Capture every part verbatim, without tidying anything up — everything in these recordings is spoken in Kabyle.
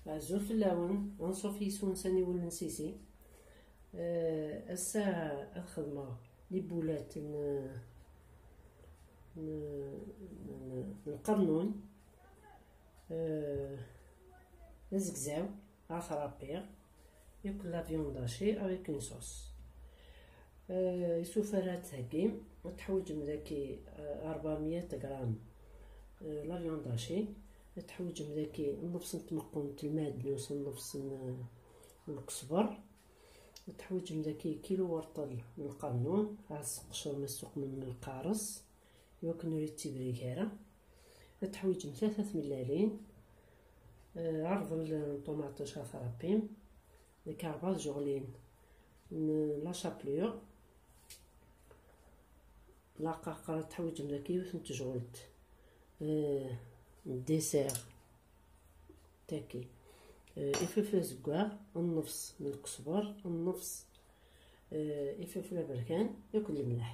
Azul fell-awen, anṣuf yis-wen s aniwel n Sisi. Eh, ass-a ad xedmeɣ libulat n, n, n, n lqernun, eh, azegzaw, ad t-rapiɣ, yakk la viande hachée avec une sauce. Eh, isufar ad theggim, ad teḥwiǧem daki, eh, ṛebɛemya gram, eh, la viande hachée, ad teḥwiǧem daki nnefs n tmeqqunt n lmeɛdnus, nnefs n, n lqesber, ad teḥwiǧem daki kilu werṭel n lqernun, ad tseqcrem, ad tessuqmem lqares, iwakken ur yettibrik ara. Ad teḥwiǧem tlata tmellalin, eh, rḍel n ṭumaṭic ad t-rappim, deg rebɛa tjeɣlin n la chapelure, laqaqer ad teḥwiǧem daki yiwet n tejɣelt, eh, n dessert taki, eh, ifelfel azeggaɣ, nnefs n lqesber, nnefs, eh, ifelfel aberkan, yakk lemleḥ.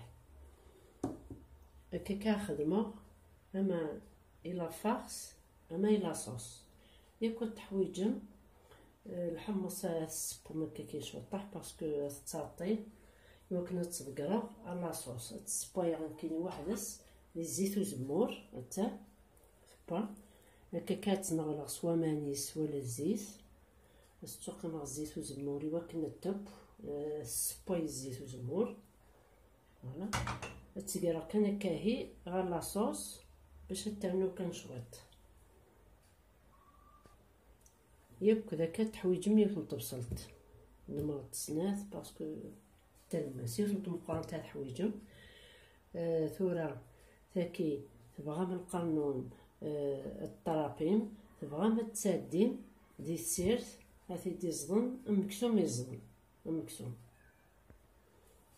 Akka kan xedmeɣ ama i la farce ama i la sauce. Yakk ad teḥwiǧem, eh, lḥemmeṣ ad tessewwem akka kan cwiṭaḥ, parce que ad tettaṭi, iwakken ad tḍeggreɣ à la sauce. Ad tessewwayeɣ nekkini weḥd-s di zzit uzemmur, atta tewwa. Akka kan ad tt-neɣleɣ s waman-is wala zzit. Ad s-ttuqqimeɣ zzit uzemmur iwakken ad teww, eh, tessewway zzit uzemmur. Voilà. Ad tt-greɣ kan akka ahi ɣer la sauce bac ad ternu kan cwiṭ. Yakk d akka teḥwiǧem yiwet n tebṣelt. Lemmer d snat, parce que talemmast, yiwet n tmeqqrant ad teḥwiǧem. Eh, tura, taki, tebɣam lqernun, eh, ad t-trapim, tebɣam ad tsaddim di tsirt, ad t-id-iẓden, ameksum iẓden, ameksum.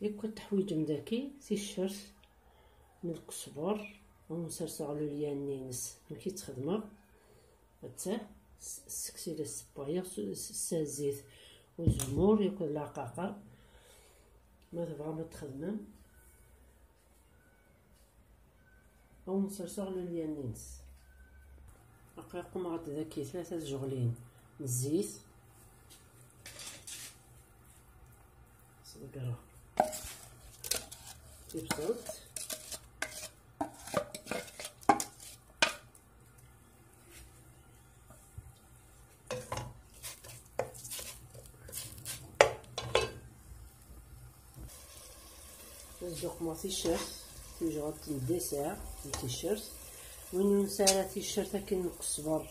Yakk ad teḥwiǧem daki ticcert n lqesber, ad wen-serseɣ lulya-nni-ines, amek i tt-xedmeɣ. Atta, s-, sseksi la ssewwayeɣ, s-, s-, s zzit uzemmur, yakk d laqaqer. Ma tebɣam ad txedmem, ad wen-serseɣ lulya-nni-ines. Aql-i qqumeɣ-d daki tlata tjeɣlin n zzit. Sḍeggreɣ tibṣelt. Ad ssuqmeɣ ticcert, tijɣelt n dessert n ticcert. Win ur nesɛi ara ticcert akken n qesber,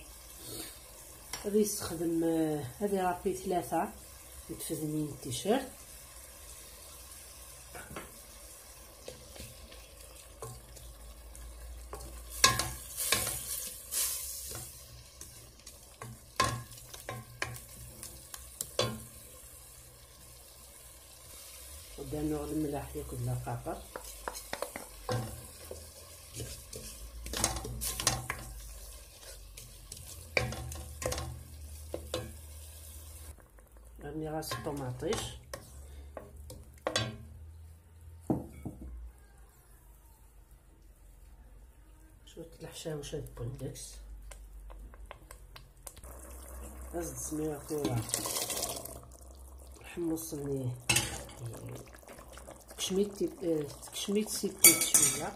ad yessexdem, eh, ad irapi tlata n tfednin n ticcert. Ad d-rnuɣ lemleḥ yakk d laqaqer. Rniɣ-as ṭumaṭic. Cwiṭ leḥcawec ad wwen deg-s. Ad s-d-smireɣ tura lḥemmuṣ-nni. Tekcem-it, eh, tekcem-it si tit cwiya.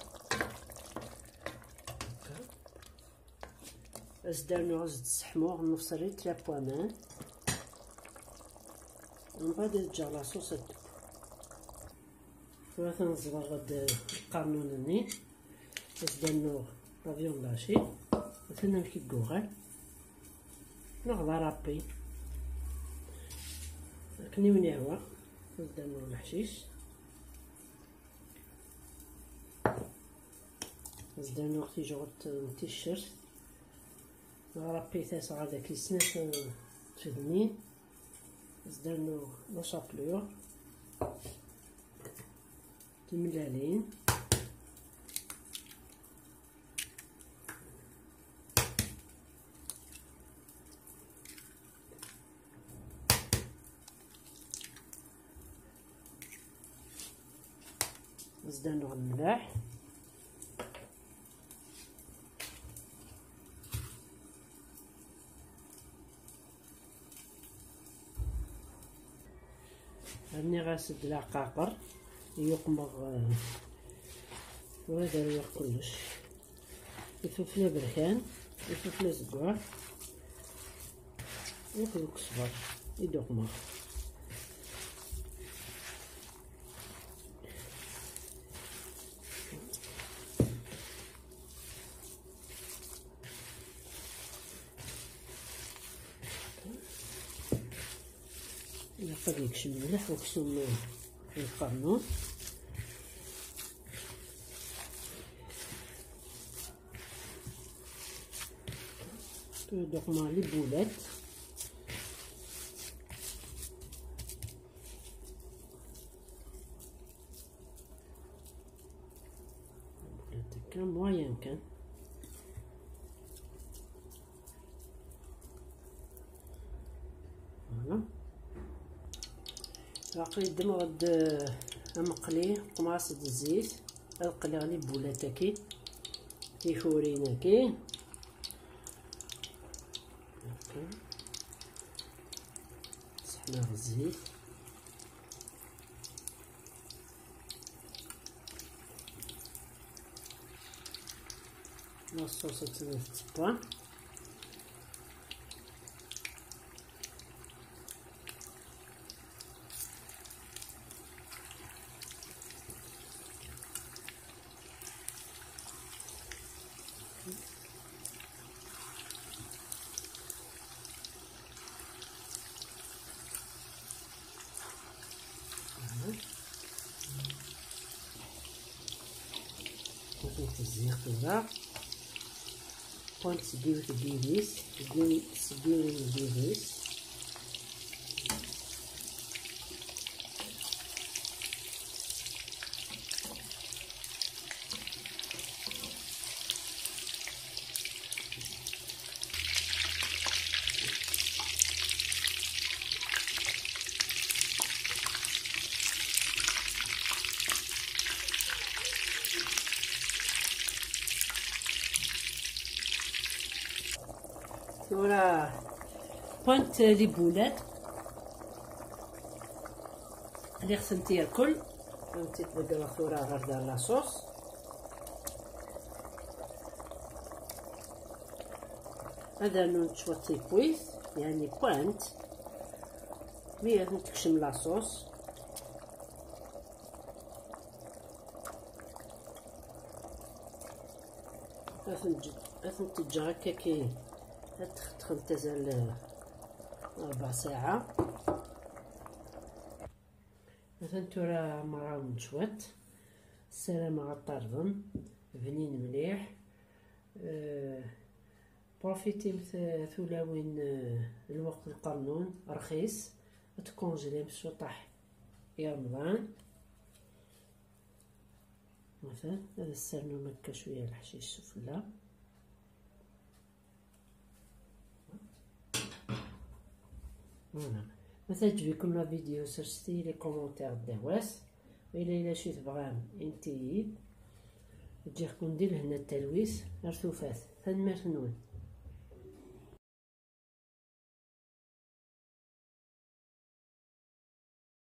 Ad s-d-rnuɣ, ad s-d-sseḥmuɣ nnefṣ litr n waman. Mbeɛd ad ǧǧeɣ la sauce ad teww. Tura atan ẓẓleɣ-d lqernun-nni, ad s-d-rnuɣ la viande hachée, atan amek i yuɣal, neɣ d arapi, akken i wen-yehwa, ad s-d-rnuɣ leḥcic, ad s-d-rnuɣ tijɣelt n ticcert, neɣ arapi-t-as ɣer daki snat n tfednin. Ad s-d-rnuɣ la chapelure, timellalin. Ad s-d-rnuɣ lemleḥ. Rniɣ-as-d leɛqaqer, yuqmeɣ, eh, tura ad rwiɣ kullec. Ifufla berkan, ifufla zeggaɣ, akked ukesber i d-uqmeɣ. Ilaq ad yekcem mliḥ uksum n lqernun. Donc, ma les boulettes. Kan moyen kan. Voilà. Aql-i ddmeɣ-d, eh, ameqli, qmeɣ-as-d zzit, ad qliɣ les boulettes-agi, tikurin-agi. Ok. Seḥmaɣ zzit. La sauce ad tili tettebba. Atan tezziɣ tura. Qqlent seg yiwet n yidis, seg yiwen, seg yiwen n yidis. Tura qqlent les boulettes. Qliɣ-tent irkel. Ad tent-id-ḍeggreɣ tura ɣer da la sauce. Ad rnunt cwiṭ tibwit, yeɛni qqlent. Mi ad tent-tekcem la sauce. Ad tent-ǧ-, ad tent-ǧǧeɣ akka ki, ad ttxeṭxent azal, eh, rebɛ saɛa. Atan tura merra-wen cwiṭ. Ssarameɣ ad ṭarbem, bnin mliḥ. Eh, profitimt, eh, tulawin, eh, lweqt lqernun, rxis, ad tkunjlimt cwiṭaḥ i Remḍan. Atan, ad as-ternum akka cwiya leḥcic sufella. Voilà. Ma teɛǧeb-iken la vidéo, serset-iyi les commentaires ddaw-as. Ma yella yella acu i tebɣam, init-iyi-d. Ǧǧiɣ-ken di lehna d talwit, ar tufat. Tanemmirt-nwen.